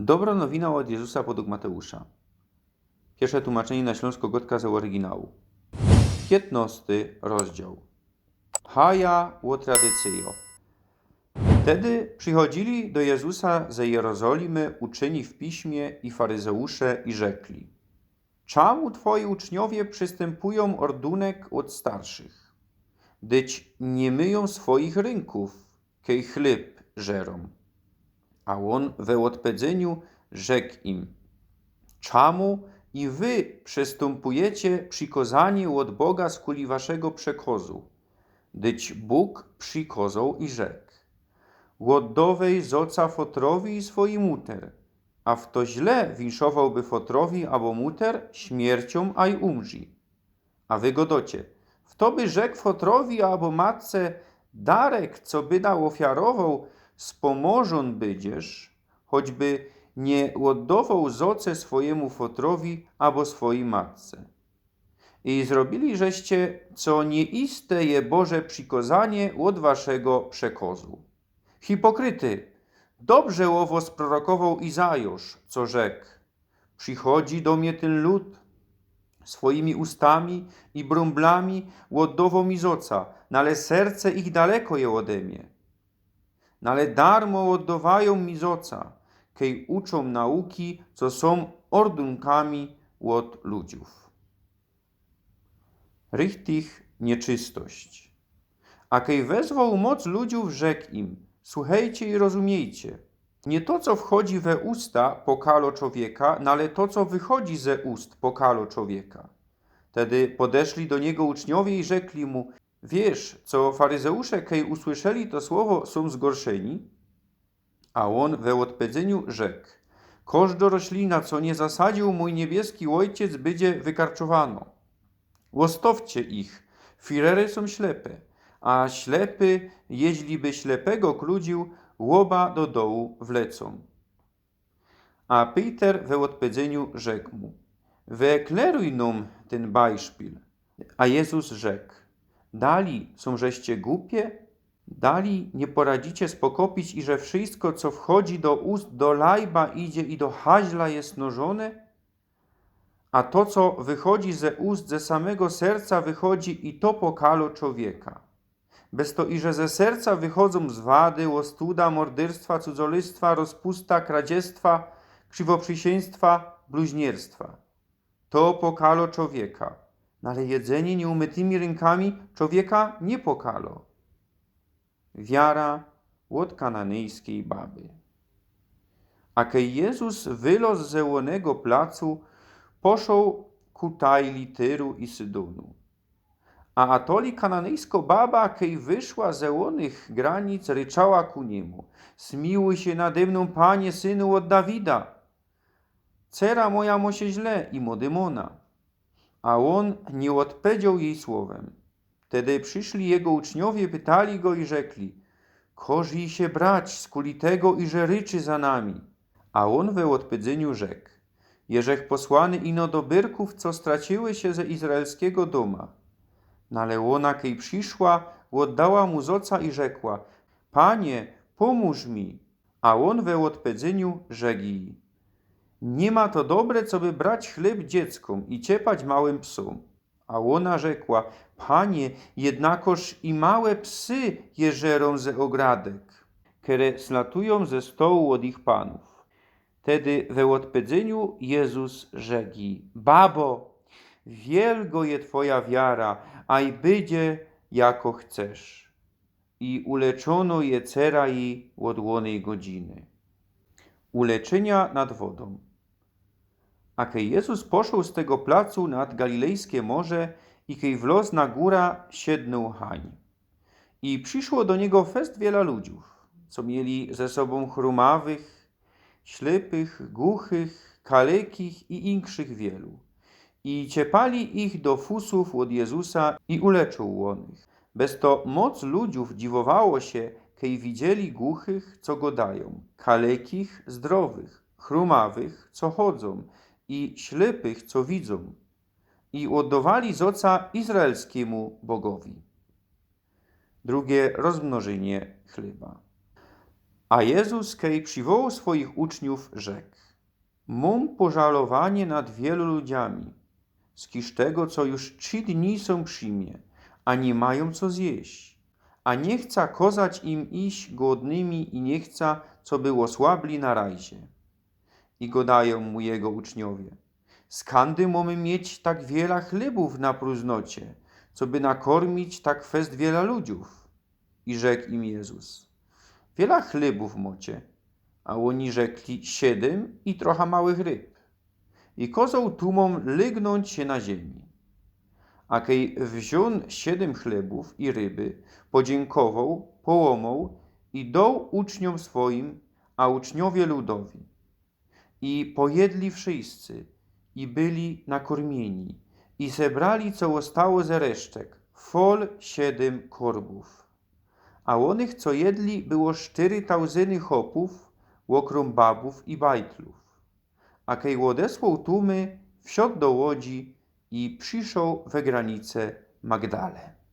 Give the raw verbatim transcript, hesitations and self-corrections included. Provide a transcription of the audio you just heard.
Dobro nowina ôd Jezusa podug Mateusza. Piyrsze tłumaczynie na ślōnskõ gŏdkã z ôryginału. Piytnŏsty rozdział. Haja ô tradycyjŏ. Tedy przichodziyli do Jezusa ze Jerozolimy uczyni w piśmie i faryzeusze i rzekli: „Czamu twoji uczniowie przistympujōm ôrdunek ôd starszych, dyć niy myjōm swoich rynkōw, kej chlyb żerōm?” A ôn we ôdpedzyniu rzek im: „Czamu i wy przistympujecie przikŏzanie ôd Boga skuli waszego przekŏzu? Dyć Bōg przikŏzoł i rzek: Ôddŏwej zŏca fotrowi i swojij muter. A fto źle winszowołby fotrowi abo muter, śmierciōm ôj umrzi. A wy gŏdŏcie: Fto by rzek fotrowi abo matce: darek, co byda ôfiarowoł, spōmożōn bydziesz, choćby niy ôddŏwoł zŏce swojymu fotrowi abo swojij matce. I zrobiyli żeście, co niyiste je Boże przikŏzanie ôd waszego przekŏzu. Hipokryty, dobrze ô wŏs prorokowoł Izajŏsz, co rzek: Przichodzi do mie tyn lud, swojimi ustami i brōmblami ôddŏwoł mi zŏca, nale serce ich daleko je ôde mie. Nale darmo ôddŏwajōm mi zŏca, kej uczōm nauki, co sōm ôrdunkami ôd ludziōw.” Richtig nieczystość. A kej wezwoł moc ludziōw, rzek im: „Słuchejcie i rozumiejcie. Niy to, co wchodzi we usta, pokalŏ czowieka, nale to, co wychodzi ze ust, pokalŏ czowieka.” Tedy podeszli do niego uczniowie i rzekli mu: „Wiysz, co faryzeusze, kej usłyszeli to słowo, sōm zgorszyni?” A ôn we ôdpedzyniu rzek: „Kŏżdŏ roślina, co niy zasadziōł mōj niebieski Ôjciec, bydzie wykarczowanŏ. Ôstŏwcie ich, firery sōm ślepe, a ślepy, jeźli by ślepego kludziōł, ôba do dołu wlecōm.” A Piter we ôdpedzyniu rzek mu: „Wykleruj nōm tyn bajszpil.” A Jezus rzek: „Dali sōm żeście gupie? Dali niy poradzicie spokopić, iże wszysko, co wchodzi do ust, do lajba idzie i do haźla je nożōne? A to, co wychodzi ze ust, ze samego serca wychodzi i to pokalŏ czowieka. Bez to, iże ze serca wychodzōm zwady, ôstuda, mordyrstwa, cudzolystwa, rozpusta, kradziestwa, krziwoprzisiyństwa, bluźnierstwa. To pokalŏ czowieka, nale jedzynie niyumytymi rynkami czowieka niy pokalŏ.” Wiara ôd kananejskij baby. A kej Jezus wylŏz ze ônego placu, poszoł ku tajli Tyru i Sydōnu. A atoli kananejsko baba, kej wyszła ze ônych granic, ryczała ku niymu: „Smiłuj sie nade mnōm, Panie, synu ôd Dawida. Cera moja mŏ sie źle i mŏ dymōna.” A ôn niy ôdpedzioł jij słowym. Tedy prziszli jego uczniowie, pytali go i rzekli: „Kŏż jij sie brać, skuli tego, iże ryczy za nami?” A ôn we ôdpedzyniu rzek: „Jeżech posłany ino do byrkōw, co straciły sie ze izraelskigo dōma.” Nale ôna, kej prziszła, ôddała mu zŏca i rzekła: „Panie, pōmōż mi.” A ôn we ôdpedzyniu rzek jij: „Niy ma to dobre, coby brać chlyb dzieckōm i ciepać małym psōm.” A ôna rzekła: „Panie, jednakoż i małe psy jeżerōm ze ôgradek, kere slatujōm ze stołu ôd ich panōw.” Tedy we ôdpedzyniu Jezus rzek jij: „Babo, wielgo je twoja wiara, ôj bydzie, jako chcesz.” I uleczōno je cera jij ôd ônyj godziny. Uleczynia nad wodōm. A kej Jezus poszoł z tego placu nad Galilejske Morze i kej wlŏz na gōra, siednōł hań. I prziszło do niego fest wiela ludziōw, co mieli ze sobōm chrumawych, ślepych, głuchych, kalekich i inkszych wielu. I ciepali ich do fusōw ôd Jezusa i uleczył ônych. Bez to moc ludziōw dziwowało sie, kej widzieli głuchych, co gŏdajōm, kalekich, zdrowych, chrumawych, co chodzōm, i ślepych, co widzōm. I ôddŏwali zŏca izraelskimu Bogowi. Drugie rozmnożynie chleba. A Jezus, kej prziwołoł swojich uczniōw, rzeknōł: Mōm pożalowanie nad wielu ludziami, z kiż tego, co już trzi dni sōm przi mie, a niy majōm co zjeść. A niy chca kozać im iś głodnymi i niy chca, coby ôsłabli na rajzie. I godajōm mu jego uczniowie: Skōndy mōmy mieć tak wiela chlebōw na prōżnocie, coby nakormić tak fest wiela ludziōw? I rzeknōł im Jezus: Wiela chlebōw mocie? A ôni rzekli: Siedym i trocha małych ryb. I kozoł tłumōm lygnōńć sie na ziymie. A kej wziōn siedym chlebōw i ryby, podziynkowōł, połomoł i doł uczniōm swojim, a uczniowie ludowi. I pojedli wszyjscy, i byli nakormieni, i zebrali, co ôstało ze resztek, fol siedym korbōw. A ônych, co jedli, było sztyry tauzyny chopōw, ôkrōm babōw i bajtlōw. A kej ôdesłoł tłumy, wsiod do łodzi i prziszoł we granice Magdale.